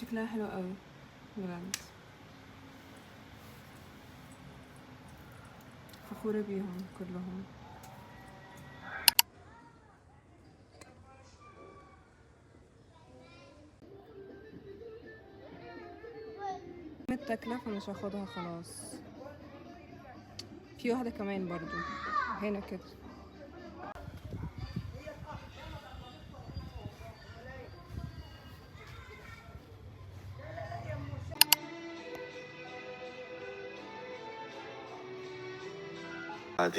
شكلها حلو قوي بجد، فخورة بيهم كلهم. متاكلة فمش هاخدها خلاص. في واحدة كمان برضو هنا كده.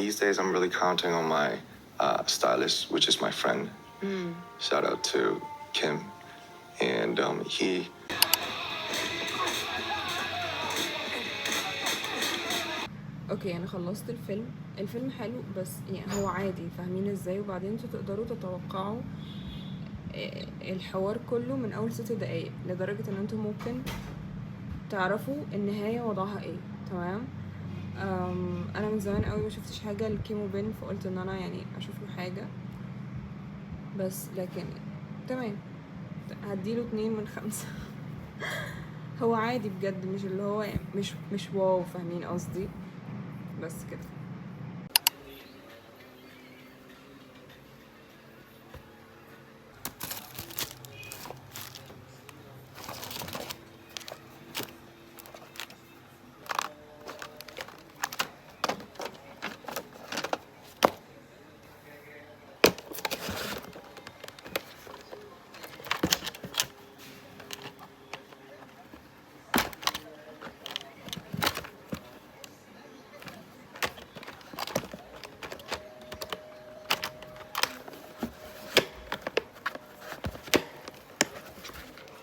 These days, I'm really counting on my stylist, which is my friend. Shout out to Kim. And he okay، انا خلصت الفيلم. الفيلم حلو بس يعني هو عادي، فاهمين ازاي؟ وبعدين انتوا تقدروا تتوقعوا الحوار كله من اول 6 دقايق، لدرجة ان انتوا ممكن تعرفوا النهاية وضعها ايه. تمام. انا من زمان قوي ما شفتش حاجة لكيمو بين، فقلت ان انا اشوف له حاجة، بس لكن تمام، هديله 2 من 5. هو عادي بجد، مش اللي هو يعني مش wow، فاهمين قصدي؟ بس كده.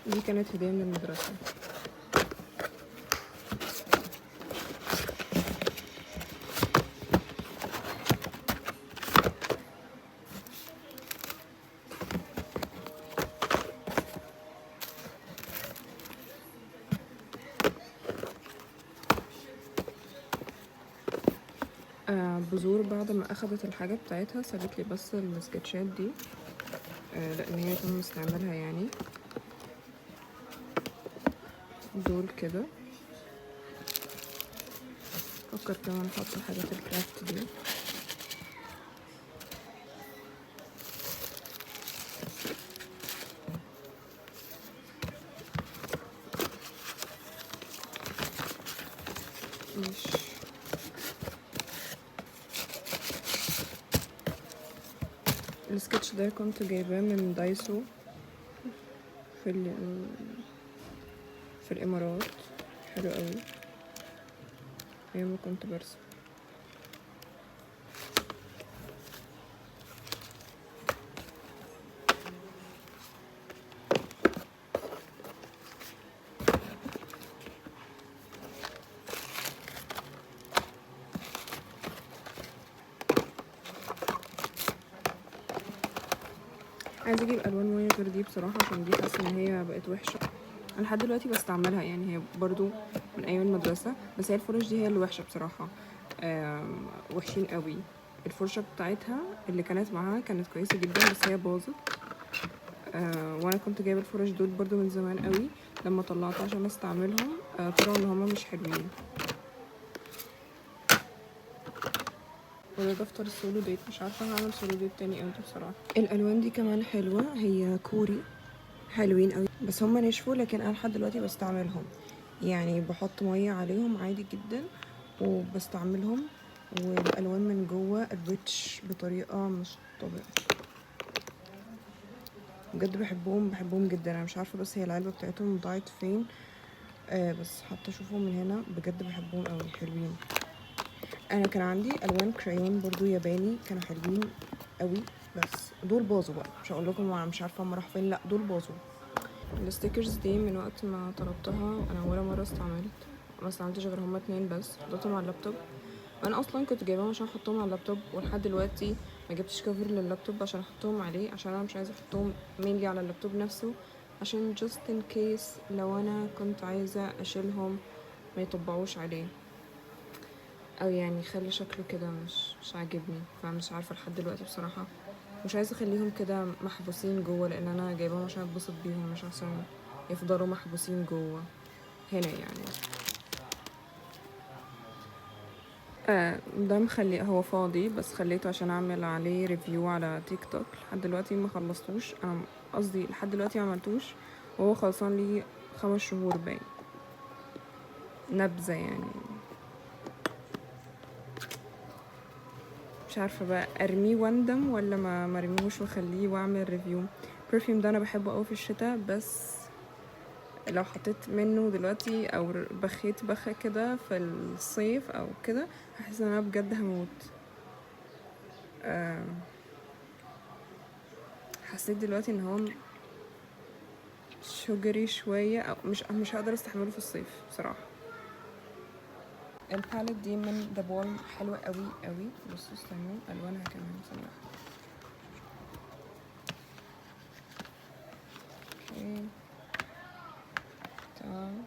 دي كانت هدية من المدرسة. بذور بعد ما اخدت الحاجة بتاعتها سابت لي بس السكتشات دي، لان هي تم استعمالها دول كده. فكر كمان احط حاجات الكرافت دي. ماشي. السكتش ده كنت جايباه من دايسو في الامارات، حلو قوي ايام ما كنت برسم. عايزه اجيب الوان ميه غير دي بصراحه، عشان دي حاسه ان هي بقت وحشه. انا لحد دلوقتي بستعملها، هي برضو من ايام المدرسه، بس هي الفرش دي هي اللي وحشه بصراحه. وحشين قوي. الفرشه بتاعتها اللي كانت معاها كانت كويسه جدا، بس هي باظت. وانا كنت جايبه الفرش دول برضو من زمان قوي، لما طلعتها عشان استعملهم، طلعوا ان هما مش حلوين. وده دفتر ال solo date، مش عارفه هعمل solo date تاني امتى بصراحه. الالوان دي كمان حلوه، هي كوري، حلوين قوي، بس هما نشفوا، لكن انا لحد دلوقتي بستعملهم، بحط ميه عليهم عادي جدا وبستعملهم. والالوان من جوه rich بطريقه مش طبيعيه بجد، بحبهم بحبهم جدا. انا مش عارفه بس هي العلبه بتاعتهم ضاعت فين، بس حتى اشوفهم من هنا بجد بحبهم قوي، حلوين. انا كان عندي الوان crayon برضو ياباني، كانوا حلوين قوي، بس دول باظوا بقى، مش هقول لكم انا مش عارفه هم راحوا فين، لا دول باظوا. ال stickers دي من وقت ما طلبتها انا ولا مره استعملت، ما استعملتش غير هما 2 بس، حطيتهم على اللابتوب. انا اصلا كنت جايباهم عشان احطهم على اللابتوب، ولحد دلوقتي ما جبتش cover لللابتوب عشان احطهم عليه، عشان انا مش عايزه احطهم mainly على اللابتوب نفسه، عشان just in case لو انا كنت عايزه اشيلهم ما يطبعوش عليه، او يخلي شكله كده مش عاجبني. فمش عارفه لحد دلوقتي بصراحه، مش عايزه اخليهم كده محبوسين جوه، لان انا جايباهم عشان اتبسط بيهم مش عشان يفضلوا محبوسين جوه هنا يعني. ده مخلي هو فاضي، بس خليته عشان اعمل عليه review على تيك توك. لحد دلوقتي ما خلصتوش، انا قصدي لحد دلوقتي ما عملتوش، وهو خلصان لي 5 شهور باين، نبذة يعني. مش عارفة بقى ارميه واندم ولا ما ارميهوش واخليه واعمل review. ال perfume ده انا بحبه قوي في الشتاء، بس لو حطيت منه دلوقتي او بخيت بخة كده في الصيف او كده هحس ان انا بجد هموت. حسيت دلوقتي ان هو sugary شوية، او مش هقدر استحمله في الصيف بصراحة. ال palette دي من The Balm حلوة قوي قوي. بصوا استنوا الوانها كمان ثانية واحدة. okay تمام،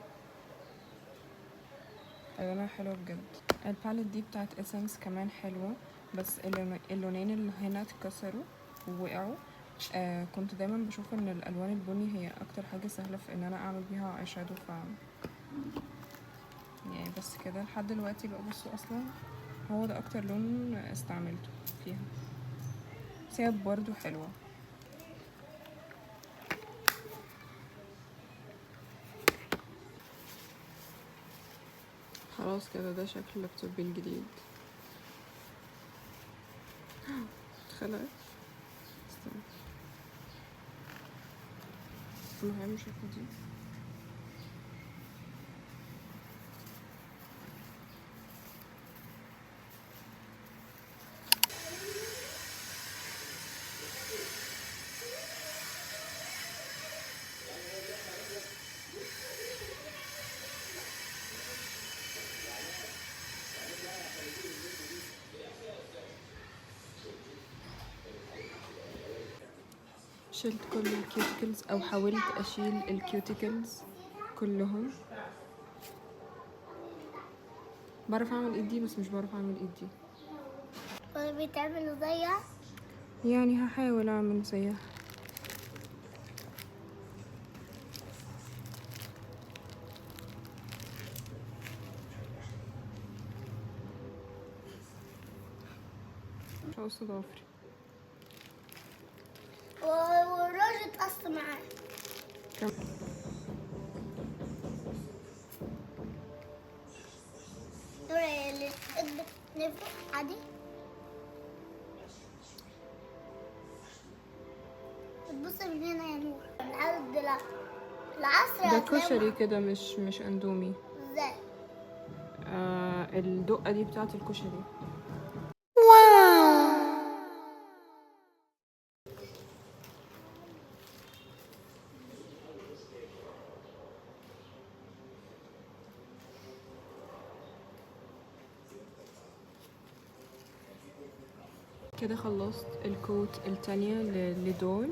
الوانها حلوة بجد. ال palette دي بتاعت Essence كمان حلوة، بس اللونين اللي هنا اتكسروا ووقعوا. كنت دايما بشوف ان الالوان البني هي اكتر حاجة سهلة في ان انا اعمل بيها eye shadow، ف يعني بس كده لحد دلوقتي بقى. بصوا اصلا هو ده اكتر لون استعملته فيها، بس هي برضو حلوة. خلاص كده ده شكل اللابتوب الجديد. اتخلقت. استنى المهم شوفوا دي. شلت كل ال cuticles، او حاولت اشيل ال cuticles كلهم. بعرف اعمل ايدي بس مش بعرف اعمل ايدي. بتعملوا زيها؟ يعني هحاول اعمل زيها. مش هقص ضوافري. والراجل اتقص معاه. نورا اللي نفوق عادي. بتبص من هنا يا نور. لحد العصر. ده كشري كده، مش اندومي. ازاي؟ الدقة دي بتاعت الكشري. كده خلصت ال coat التانية لدول.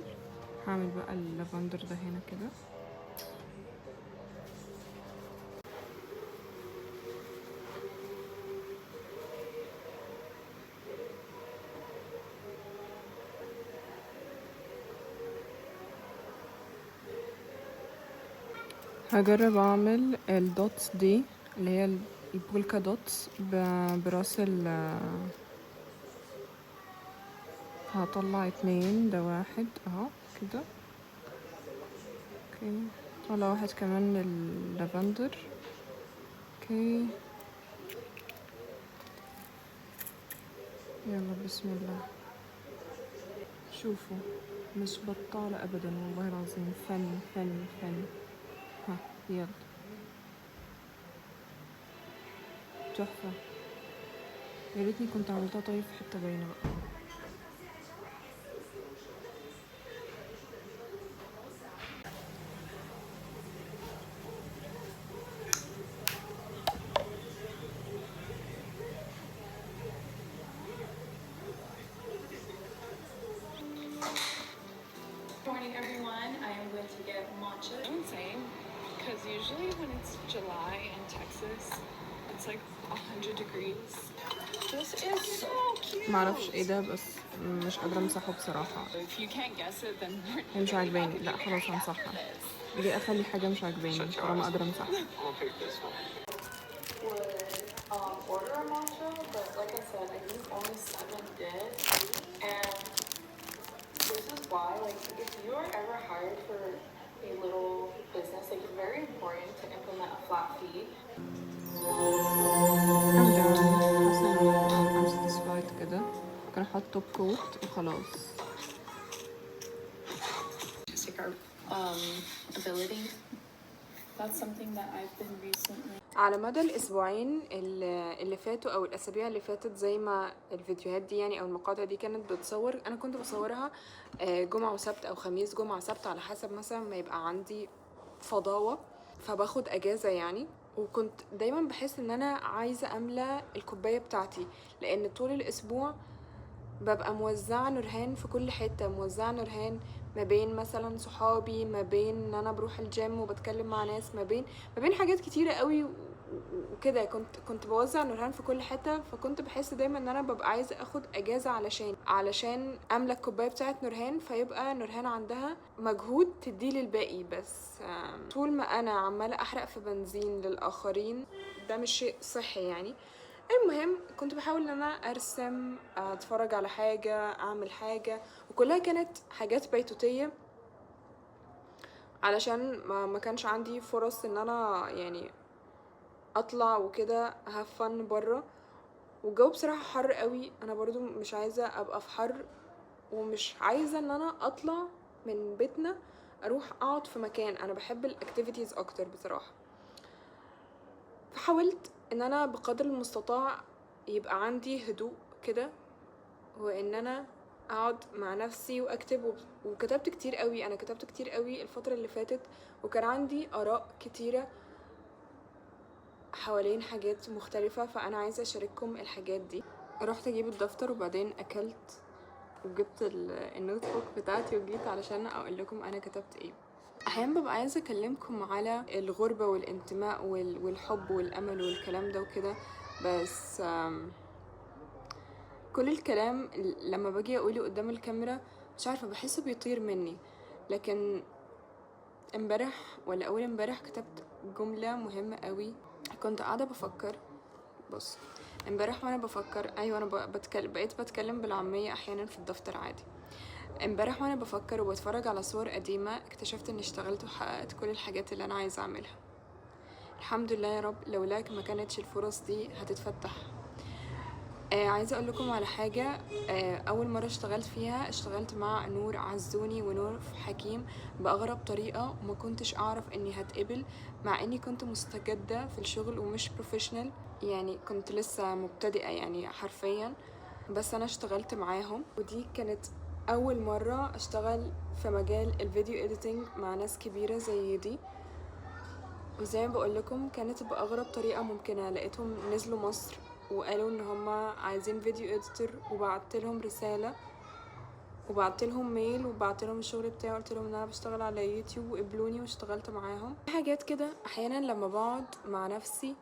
هعمل بقى اللافندر ده هنا كده. هجرب اعمل ال dots دي اللي هي ال polka dots براس ال هطلع 2، ده 1 اهو كده. okay طلع 1 كمان اللافندر. okay يلا بسم الله. شوفوا مش بطالة ابدا والله العظيم، فن فن فن. ها يلا تحفة. يا ريتني كنت عملتها طيب في حتة باينة بقى. Morning everyone, I am going to get matcha. Insane, because usually when it's July in Texas, it's like 100 degrees. This is so cute. معرفش ايه ده بس مش قادرة امسحه بصراحة. If you can't guess it, then we're هي مش عاجباني. لا خلاص همسحها. ليه اخلي حاجة مش عاجباني طالما قادرة امسحها؟ I'm gonna pick this one. Would order a matcha, but like I said, I think only seven did. And this is why, like, if you are ever hired for a little business, like, it's very important to implement a flat fee. I'm done. حاسة انه I'm satisfied كده. ممكن احط top coat وخلاص. Artistic ability. That's something that I've been recently على مدى الاسبوعين اللي فاتوا او الاسابيع اللي فاتت، زي ما الفيديوهات دي يعني او المقاطع دي كانت بتصور، انا كنت بصورها جمعة وسبت او خميس جمعة سبت، على حسب مثلا ما يبقى عندي فضاوة فباخد اجازة يعني. وكنت دايما بحس ان انا عايزة املى الكوباية بتاعتي، لان طول الاسبوع ببقى موزعة نورهان في كل حتة، موزعة نورهان ما بين مثلا صحابي، ما بين ان انا بروح الجيم وبتكلم مع ناس، ما بين حاجات كتيرة قوي وكده. كنت بوزع نورهان في كل حتة، فكنت بحس دايما ان انا ببقى عايزة اخد اجازة علشان املى الكوباية بتاعت نورهان، فيبقى نورهان عندها مجهود تديه للباقي. بس طول ما انا عمالة احرق في بنزين للاخرين، ده مش شيء صحي يعني. المهم كنت بحاول ان انا ارسم، اتفرج على حاجة، اعمل حاجة، وكلها كانت حاجات بيتوتية علشان ما كانش عندي فرص ان انا يعني اطلع وكده have fun بره. والجو بصراحة حر قوي، انا برضو مش عايزة ابقى في حر، ومش عايزة ان انا اطلع من بيتنا اروح اقعد في مكان. انا بحب ال activities اكتر بصراحة. فحاولت ان انا بقدر المستطاع يبقى عندي هدوء كده، وان انا اقعد مع نفسي واكتب، وكتبت كتير قوي. انا كتبت كتير قوي الفترة اللي فاتت، وكان عندي اراء كتيرة حوالين حاجات مختلفة، فانا عايزة اشارككم الحاجات دي. رحت اجيب الدفتر وبعدين اكلت وجبت ال notebook بتاعتي وجيت علشان اقول لكم انا كتبت ايه. احيانا ببقى عايزه اكلمكم على الغربه والانتماء والحب والامل والكلام ده وكده، بس كل الكلام لما باجي اقوله قدام الكاميرا مش عارفه بحسه بيطير مني. لكن امبارح ولا اول امبارح كتبت جمله مهمه قوي. كنت قاعده بفكر، بص، امبارح وانا بفكر، ايوه انا بتكلم، بقيت بتكلم بالعاميه احيانا في الدفتر عادي. امبارح وانا بفكر وبتفرج على صور قديمة اكتشفت اني اشتغلت وحققت كل الحاجات اللي انا عايزة اعملها. الحمد لله يا رب، لولاك ما كانتش الفرص دي هتتفتح. عايزة اقول لكم على حاجة. اول مرة اشتغلت فيها اشتغلت مع نور عزوني ونور حكيم باغرب طريقة، وما كنتش اعرف اني هتقبل، مع اني كنت مستجدة في الشغل ومش professional، يعني كنت لسه مبتدئة يعني حرفيا، بس انا اشتغلت معاهم، ودي كانت اول مرة اشتغل في مجال ال video editing مع ناس كبيرة زي دي. وزي ما بقول لكم كانت باغرب طريقة ممكنة. لقيتهم نزلوا مصر وقالوا ان هما عايزين video editor، وبعت لهم رسالة وبعت لهم mail وبعت لهم الشغل بتاعي، قلت لهم ان انا بشتغل على يوتيوب، وقبلوني واشتغلت معاهم. حاجات كده احيانا لما بقعد مع نفسي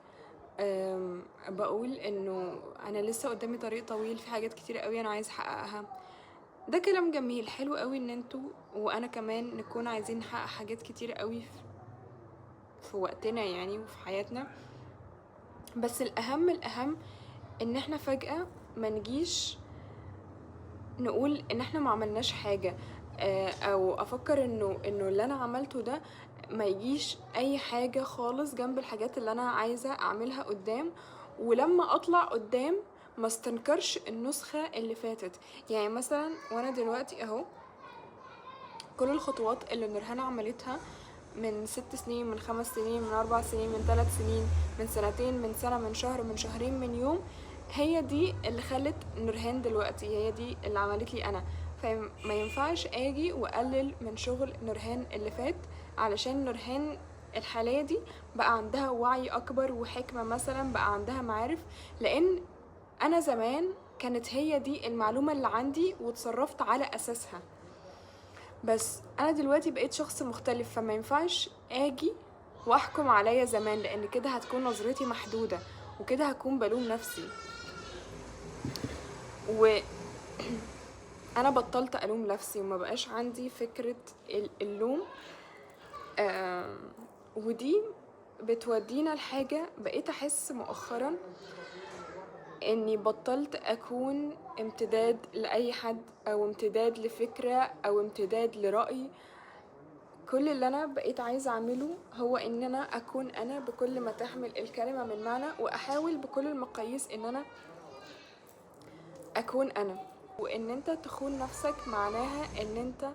بقول انه انا لسه قدامي طريق طويل، في حاجات كتير قوي انا عايز احققها. ده كلام جميل حلو قوي ان انتوا وانا كمان نكون عايزين نحقق حاجات كتير قوي في وقتنا يعني وفي حياتنا، بس الاهم الاهم ان احنا فجأة ما نجيش نقول ان احنا ما عملناش حاجة، او افكر انه اللي انا عملته ده ما يجيش اي حاجة خالص جنب الحاجات اللي انا عايزة اعملها قدام، ولما اطلع قدام ما استنكرش النسخة اللي فاتت. يعني مثلا وانا دلوقتي اهو كل الخطوات اللي نورهان عملتها من 6 سنين، من 5 سنين، من 4 سنين، من 3 سنين، من سنتين، من سنة، من شهر، من شهرين، من يوم، هي دي اللي خلت نورهان دلوقتي، هي دي اللي عملت لي انا. فما ينفعش اجي واقلل من شغل نورهان اللي فات علشان نورهان الحالية دي بقى عندها وعي اكبر وحكمة مثلا، بقى عندها معارف، لان انا زمان كانت هي دي المعلومة اللي عندي وتصرفت على اساسها، بس انا دلوقتي بقيت شخص مختلف. فما ينفعش اجي واحكم عليا زمان، لان كده هتكون نظرتي محدودة وكده هكون بلوم نفسي. و انا بطلت الوم نفسي وما بقاش عندي فكرة اللوم. ودي بتودينا لحاجة بقيت احس مؤخرا اني بطلت اكون امتداد لاي حد او امتداد لفكرة او امتداد لرأي. كل اللي انا بقيت عايزة اعمله هو ان انا اكون انا بكل ما تحمل الكلمة من معنى، واحاول بكل المقاييس ان انا اكون انا. وان انت تخون نفسك معناها ان انت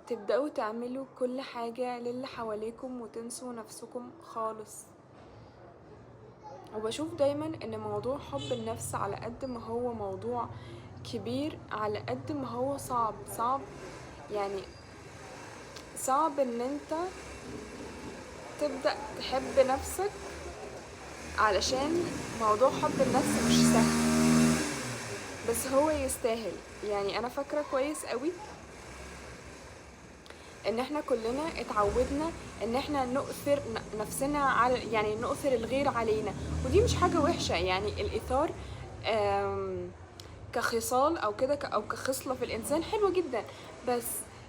تبدأوا تعملوا كل حاجة للي حواليكم وتنسوا نفسكم خالص. وبشوف دايما ان موضوع حب النفس على قد ما هو موضوع كبير على قد ما هو صعب، صعب يعني صعب ان انت تبدأ تحب نفسك، علشان موضوع حب النفس مش سهل، بس هو يستاهل. يعني انا فاكرة كويس قوي ان احنا كلنا اتعودنا ان احنا نؤثر نفسنا على، يعني نؤثر الغير علينا، ودي مش حاجة وحشة. يعني الايثار كخصال او كده او كخصلة في الانسان حلوة جدا، بس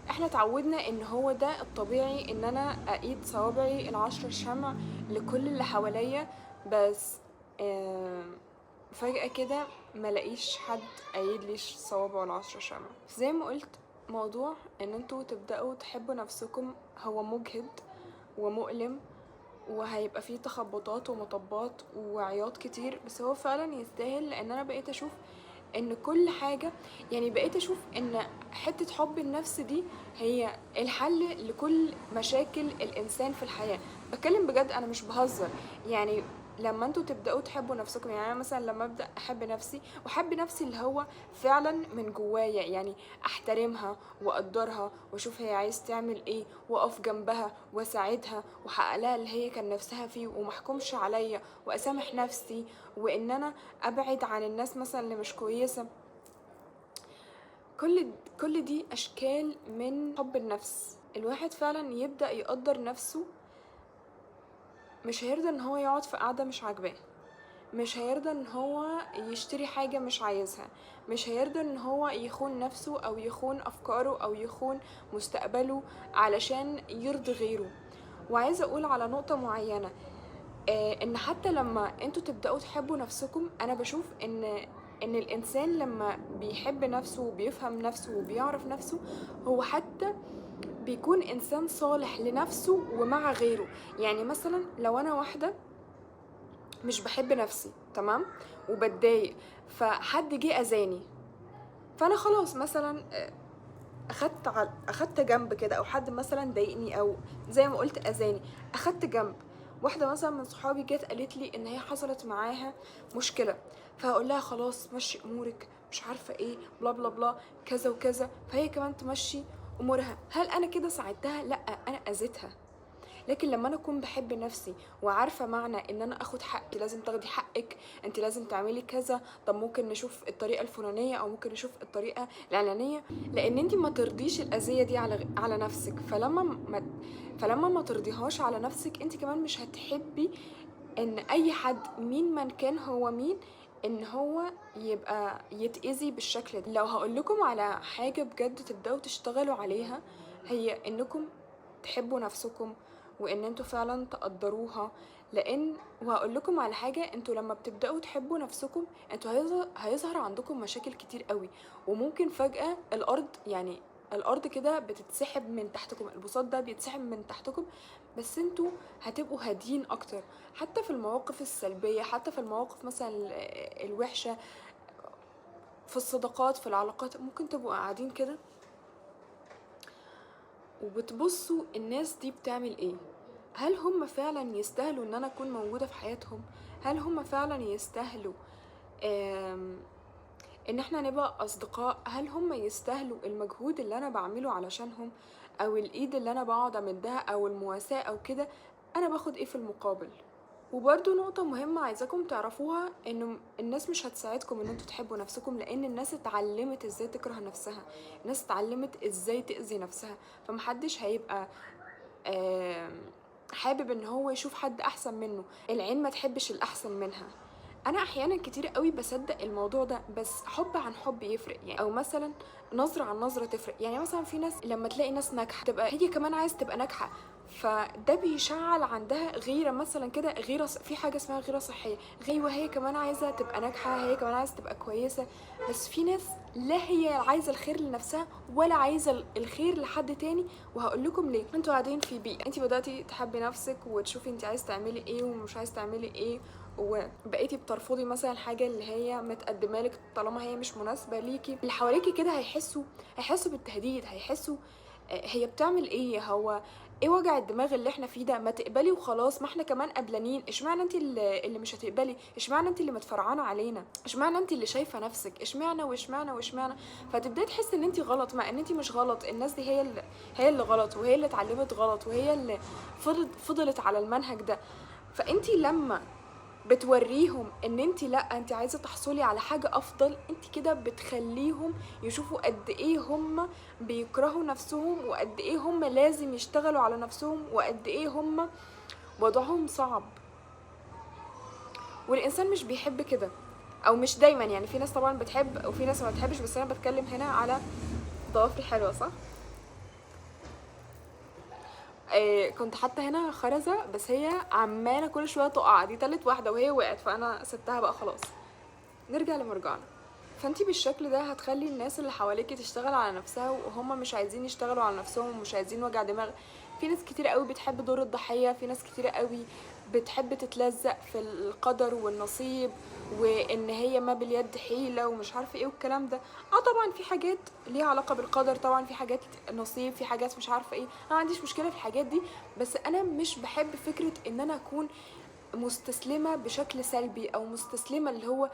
احنا اتعودنا ان هو ده الطبيعي، ان انا اقيد صوابعي 10 شمع لكل اللي حواليا، بس فجأة كده ما لاقيش حد ايد لي صوابعه 10 شمع. زي ما قلت، موضوع ان انتوا تبدأوا تحبوا نفسكم هو مجهد ومؤلم، وهيبقى فيه تخبطات ومطبات وعياط كتير، بس هو فعلا يستاهل. لان انا بقيت اشوف ان كل حاجة، يعني بقيت اشوف ان حتة حب النفس دي هي الحل لكل مشاكل الانسان في الحياة. بتكلم بجد، انا مش بهزر. يعني لما انتوا تبدأوا تحبوا نفسكم، يعني انا مثلا لما ابدأ احب نفسي، واحب نفسي اللي هو فعلا من جوايا، يعني احترمها واقدرها واشوف هي عايز تعمل ايه، واقف جنبها واساعدها واحقق لها اللي هي كان نفسها فيه، ومحكمش عليا، واسامح نفسي، وان انا ابعد عن الناس مثلا اللي مش كويسة. كل دي اشكال من حب النفس. الواحد فعلا يبدأ يقدر نفسه، مش هيرضى ان هو يقعد في قعدة مش عاجباه، مش هيرضى ان هو يشتري حاجة مش عايزها، مش هيرضى ان هو يخون نفسه او يخون افكاره او يخون مستقبله علشان يرضي غيره. وعايزة اقول على نقطة معينة، ان حتى لما انتوا تبدأوا تحبوا نفسكم، انا بشوف ان الانسان لما بيحب نفسه وبيفهم نفسه وبيعرف نفسه، هو حتى بيكون انسان صالح لنفسه ومع غيره. يعني مثلا لو انا واحدة مش بحب نفسي، تمام، وبتضايق، فحد جه اذاني، فانا خلاص مثلا اخدت جنب كده، او حد مثلا ضايقني، او زي ما قلت اذاني، اخدت جنب. واحدة مثلا من صحابي جت قالت لي ان هي حصلت معاها مشكلة، فهقول لها خلاص مشي امورك، مش عارفه ايه، بلا بلا بلا، كذا وكذا، فهي كمان تمشي امورها. هل انا كده ساعدتها؟ لا، انا اذيتها. لكن لما انا اكون بحب نفسي وعارفه معنى ان انا اخد حقي، لازم تاخدي حقك، انت لازم تعملي كذا، طب ممكن نشوف الطريقة الفلانية او ممكن نشوف الطريقة العلانية، لان انت ما ترضيش الاذية دي على نفسك. فلما ما ترضيهاش على نفسك، انت كمان مش هتحبي ان اي حد مين من كان هو مين ان هو يبقى يتأذي بالشكل ده. لو هقول لكم على حاجة بجد تبداوا تشتغلوا عليها، هي انكم تحبوا نفسكم وان انتوا فعلا تقدروها. لان وهقول لكم على حاجة، انتوا لما بتبداوا تحبوا نفسكم، انتوا هيظهر عندكم مشاكل كتير قوي، وممكن فجأة الارض، يعني الارض كده بتتسحب من تحتكم، البساط ده بيتسحب من تحتكم، بس انتوا هتبقوا هادين اكتر، حتى في المواقف السلبية، حتى في المواقف مثلا الوحشة، في الصداقات، في العلاقات. ممكن تبقوا قاعدين كده وبتبصوا الناس دي بتعمل ايه، هل هم فعلا يستاهلوا ان انا اكون موجودة في حياتهم؟ هل هم فعلا يستاهلوا ان احنا نبقى اصدقاء؟ هل هم يستاهلوا المجهود اللي انا بعمله علشانهم، او الايد اللي انا بقعد امدها، او المواساة او كده؟ انا باخد ايه في المقابل؟ وبرضو نقطة مهمة عايزاكم تعرفوها، انه الناس مش هتساعدكم ان انتوا تحبوا نفسكم، لان الناس اتعلمت ازاي تكره نفسها، الناس اتعلمت ازاي تأذي نفسها، فمحدش هيبقى حابب ان هو يشوف حد احسن منه. العين ما تحبش الاحسن منها. انا احيانا كتير قوي بصدق الموضوع ده، بس حب عن حب يفرق يعني، او مثلا نظره عن نظره تفرق. يعني مثلا في ناس لما تلاقي ناس ناجحة تبقى هي كمان عايز تبقى ناجحة، فده بيشعل عندها غيره مثلا كده، غيره في حاجة اسمها غيره صحية، ايوه هي كمان عايزه تبقى ناجحة، هي كمان عايزه تبقى كويسة. بس في ناس لا هي عايزه الخير لنفسها ولا عايزه الخير لحد تاني، وهقول لكم ليه. انتوا قاعدين في بيئة، انت بداتي تحبي نفسك وتشوفي انت عايزه تعملي ايه ومش عايزه تعملي ايه، وبقيتي بترفضي مثلا الحاجة اللي هي متقدمة لك طالما هي مش مناسبة ليكي. اللي حواليكي كده هيحسوا بالتهديد، هيحسوا هي بتعمل ايه، هو ايه وجع الدماغ اللي احنا فيه ده، ما تقبلي وخلاص، ما احنا كمان قبلانين، اشمعنى انت اللي مش هتقبلي، اشمعنى انت اللي متفرعانه علينا، اشمعنى انت اللي شايفه نفسك، اشمعنى واشمعنى واشمعنى. فتبداي تحسي ان انت غلط، مع ان انت مش غلط، الناس دي هي اللي غلط، وهي اللي اتعلمت غلط، وهي اللي فضلت على المنهج ده. فانت لما بتوريهم ان انت لا، انت عايزه تحصلي على حاجة افضل، انت كده بتخليهم يشوفوا قد ايه هم بيكرهوا نفسهم، وقد ايه هم لازم يشتغلوا على نفسهم، وقد ايه هم وضعهم صعب. والانسان مش بيحب كده، او مش دايما يعني، في ناس طبعا بتحب وفي ناس ما بتحبش، بس انا بتكلم هنا على ضوافري حلوة صح؟ كنت حاطه هنا خرزة، بس هي عماله كل شوية تقع، دي تالت واحدة وهي وقعت، فانا سبتها بقى خلاص. نرجع لمرجعنا. فانتي بالشكل ده هتخلي الناس اللي حواليكي تشتغل على نفسها، وهم مش عايزين يشتغلوا على نفسهم ومش عايزين وجع دماغ. في ناس كتير قوي بتحب دور الضحية، في ناس كتير قوي بتحب تتلزق في القدر والنصيب، وان هي ما باليد حيله ومش عارفه ايه والكلام ده. طبعا في حاجات ليها علاقة بالقدر، طبعا في حاجات نصيب، في حاجات مش عارفه ايه، انا ما عنديش مشكلة في الحاجات دي، بس انا مش بحب فكرة ان انا اكون مستسلمه بشكل سلبي، او مستسلمه اللي هو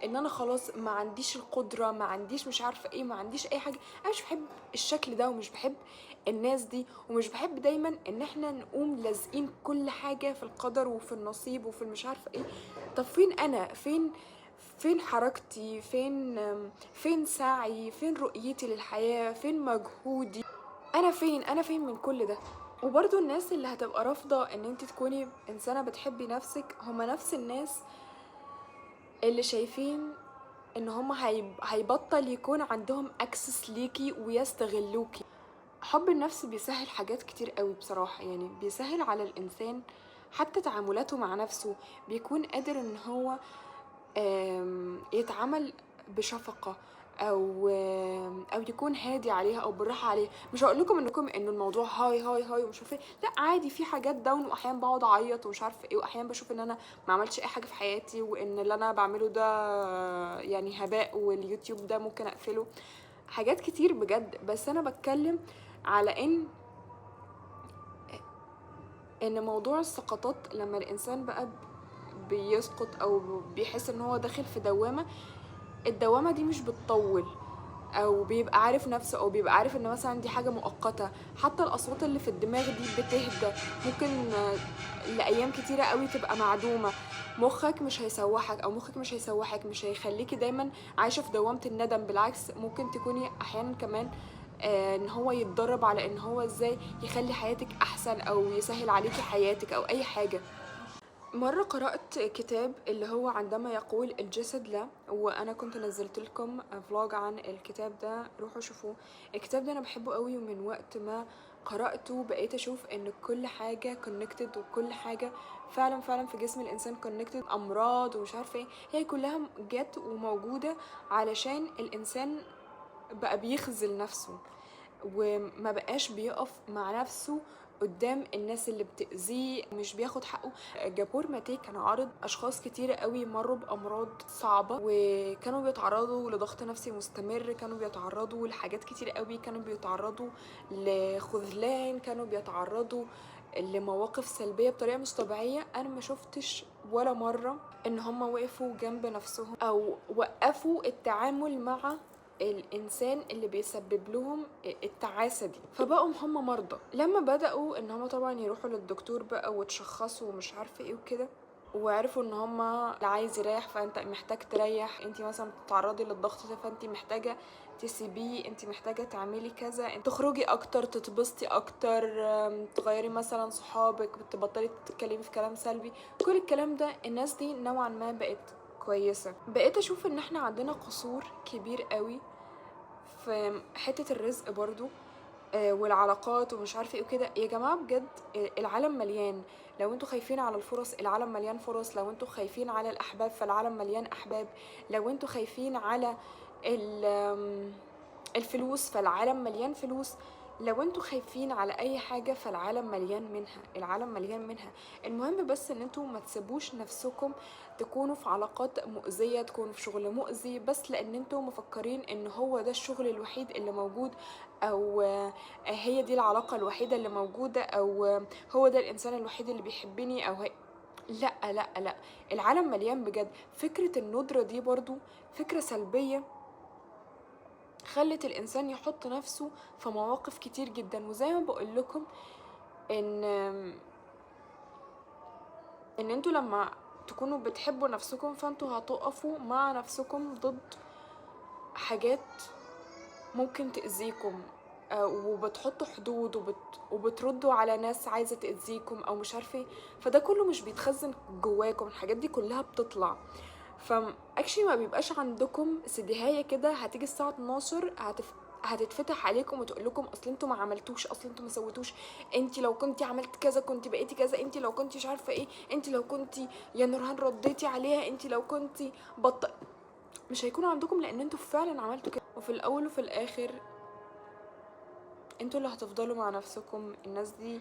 ان انا خلاص ما عنديش القدرة، ما عنديش مش عارفه ايه، ما عنديش اي حاجة. انا مش بحب الشكل ده، ومش بحب الناس دي، ومش بحب دايما ان احنا نقوم لازقين كل حاجة في القدر وفي النصيب وفي المش عارفه ايه. طب فين انا؟ فين حركتي؟ فين سعي؟ فين رؤيتي للحياة؟ فين مجهودي؟ انا فين؟ انا فين من كل ده؟ وبرضو الناس اللي هتبقى رافضة ان انت تكوني انسانة بتحبي نفسك، هما نفس الناس اللي شايفين ان هما هيبطل يكون عندهم access ليكي ويستغلوكي. حب النفس بيسهل حاجات كتير قوي بصراحة، يعني بيسهل على الانسان حتى تعاملاته مع نفسه، بيكون قادر ان هو يتعامل بشفقة، او يكون هادي عليها او بالراحة عليها. مش هقول لكم انه الموضوع high high high ومش عارفه ايه، لا عادي، في حاجات down، واحيانا بقعد اعيط ومش عارفه ايه، واحيانا بشوف ان انا ما عملتش اي حاجة في حياتي، وان اللي انا بعمله ده يعني هباء، واليوتيوب ده ممكن اقفله، حاجات كتير بجد. بس انا بتكلم على ان موضوع السقطات، لما الانسان بقى بيسقط او بيحس ان هو داخل في دوامه، الدوامة دي مش بتطول، او بيبقى عارف نفسه، او بيبقى عارف ان مثلا دي حاجة مؤقتة. حتى الاصوات اللي في الدماغ دي بتهدى، ممكن لايام كتيرة قوي تبقى معدومة. مخك مش هيسوحك، او مخك مش هيسوحك، مش هيخليكي دايما عايشه في دوامه الندم. بالعكس ممكن تكوني احيانا كمان ان هو يتدرب على ان هو ازاي يخلي حياتك احسن، او يسهل عليكي حياتك، او اي حاجة. مرة قرأت كتاب اللي هو عندما يقول الجسد لا، وأنا كنت نزلت لكم فلوج عن الكتاب ده، روحوا شوفوه. الكتاب ده أنا بحبه قوي، ومن وقت ما قرأته بقيت أشوف إن كل حاجة connected، وكل حاجة فعلا فعلا في جسم الإنسان connected، أمراض ومش عارفة إيه، هي كلها جت وموجودة علشان الإنسان بقى بيخذل نفسه، وما بقاش بيقف مع نفسه قدام الناس اللي بتأذيه، مش بياخد حقه. جابور ماتيه كان عارض أشخاص كتير قوي مروا بأمراض صعبة، وكانوا بيتعرضوا لضغط نفسي مستمر، كانوا بيتعرضوا لحاجات كتير قوي، كانوا بيتعرضوا لخذلان، كانوا بيتعرضوا لمواقف سلبية بطريقة مش طبيعية. أنا ما شفتش ولا مرة إن هم وقفوا جنب نفسهم أو وقفوا التعامل مع الانسان اللي بيسبب لهم التعاسة دي، فبقوا هم مرضى. لما بداوا ان هم طبعا يروحوا للدكتور بقى وتشخصوا ومش عارفه ايه وكده، وعرفوا ان هما اللي عايز يريح فانت محتاج تريح، انت مثلا بتتعرضي للضغط ده فانت محتاجه تسيبيه، انت محتاجه تعملي كذا، انت تخرجي اكتر، تتبسطي اكتر، تغيري مثلا صحابك، تبطلي تتكلمي في كلام سلبي، كل الكلام ده. الناس دي نوعا ما بقت كويسة. بقيت اشوف ان احنا عندنا قصور كبير قوي في حتة الرزق برضو، والعلاقات ومش عارفه ايه وكده. يا جماعة بجد، العالم مليان. لو انتوا خايفين على الفرص العالم مليان فرص، لو انتوا خايفين على الاحباب فالعالم مليان احباب، لو انتوا خايفين على الفلوس فالعالم مليان فلوس، لو انتوا خايفين على اي حاجة فالعالم مليان منها، العالم مليان منها. المهم بس ان انتوا ما تسيبوش نفسكم تكونوا في علاقات مؤذية، تكونوا في شغل مؤذي بس لان انتوا مفكرين ان هو ده الشغل الوحيد اللي موجود، او هي دي العلاقة الوحيدة اللي موجودة، او هو ده الانسان الوحيد اللي بيحبني، او هي... لا لا لا، العالم مليان بجد. فكرة الندرة دي برضو فكرة سلبية خلت الإنسان يحط نفسه في مواقف كتير جدا. وزي ما بقول لكم إن انتوا لما تكونوا بتحبوا نفسكم فانتوا هتقفوا مع نفسكم ضد حاجات ممكن تأذيكم، وبتحطوا حدود وبتردوا على ناس عايزة تأذيكم أو مش عارفة، فده كله مش بيتخزن جواكم، الحاجات دي كلها بتطلع. ف actually ما بيبقاش عندكم سدهايه كده هتيجي الساعة 12 هتتفتح عليكم وتقول لكم اصل انتوا ما عملتوش، اصل انتوا ما سويتوش، انت لو كنتي عملت كذا كنت بقيتي كذا، انت لو كنتي مش عارفه ايه، انت لو كنتي يا نورهان رديتي عليها، انت لو كنتي مش هيكون عندكم، لان انتوا فعلا عملتوا كده. وفي الاول وفي الاخر انتوا اللي هتفضلوا مع نفسكم. الناس دي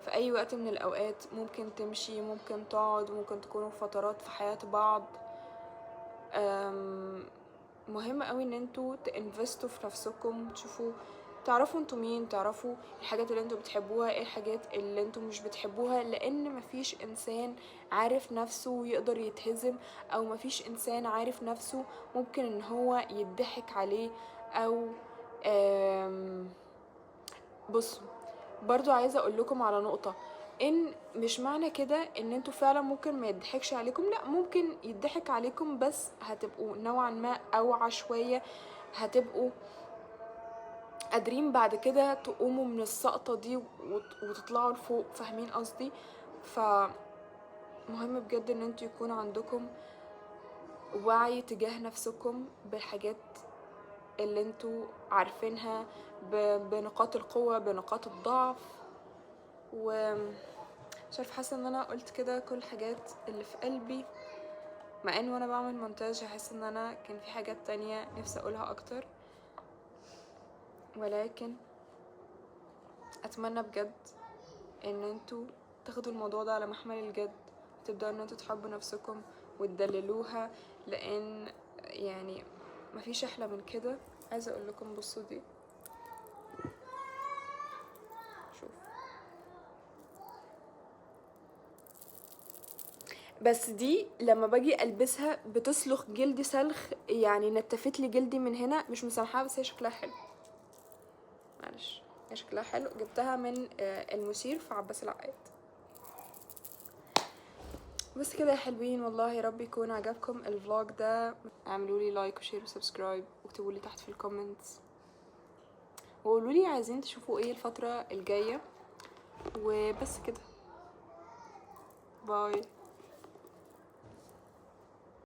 في اي وقت من الاوقات ممكن تمشي، ممكن تقعد، ممكن تكونوا في فترات في حياة بعض. مهم قوي ان انتوا تinvestوا في نفسكم، تشوفوا تعرفوا انتوا مين، تعرفوا الحاجات اللي انتوا بتحبوها، ايه الحاجات اللي انتوا مش بتحبوها، لان مفيش انسان عارف نفسه يقدر يتهزم، او مفيش انسان عارف نفسه ممكن ان هو يضحك عليه او بصوا برضو عايزة اقول لكم على نقطة، ان مش معنى كده ان انتوا فعلا ممكن ما يضحكش عليكم، لا ممكن يضحك عليكم بس هتبقوا نوعا ما اوعى شوية، هتبقوا قادرين بعد كده تقوموا من السقطة دي وتطلعوا لفوق، فاهمين قصدي؟ فمهم بجد ان انتوا يكون عندكم وعي تجاه نفسكم بالحاجات اللي انتوا عارفينها، بنقاط القوة بنقاط الضعف. و مش عارفه، حاسه ان انا قلت كده كل الحاجات اللي في قلبي، مع ان وانا بعمل مونتاج هحس ان انا كان في حاجات تانية نفسي اقولها اكتر، ولكن اتمنى بجد ان انتوا تاخدوا الموضوع ده على محمل الجد، وتبداوا ان انتوا تحبوا نفسكم وتدللوها، لان يعني مفيش احلى من كده. عايزه اقول لكم بصوا دي، شوف بس دي لما باجي البسها بتسلخ جلدي سلخ، يعني نتفت لي جلدي من هنا، مش مسامحاها، بس هي شكلها حلو، معلش هي شكلها حلو. جبتها من المثير في عباس العقاد. بس كده يا حلوين، والله يا رب يكون عجبكم ال vlog ده. اعملوا لي like و share و subscribe، واكتبوا لي تحت في ال comments، وقولوا لي عايزين تشوفوا ايه الفترة الجاية. وبس كده، bye.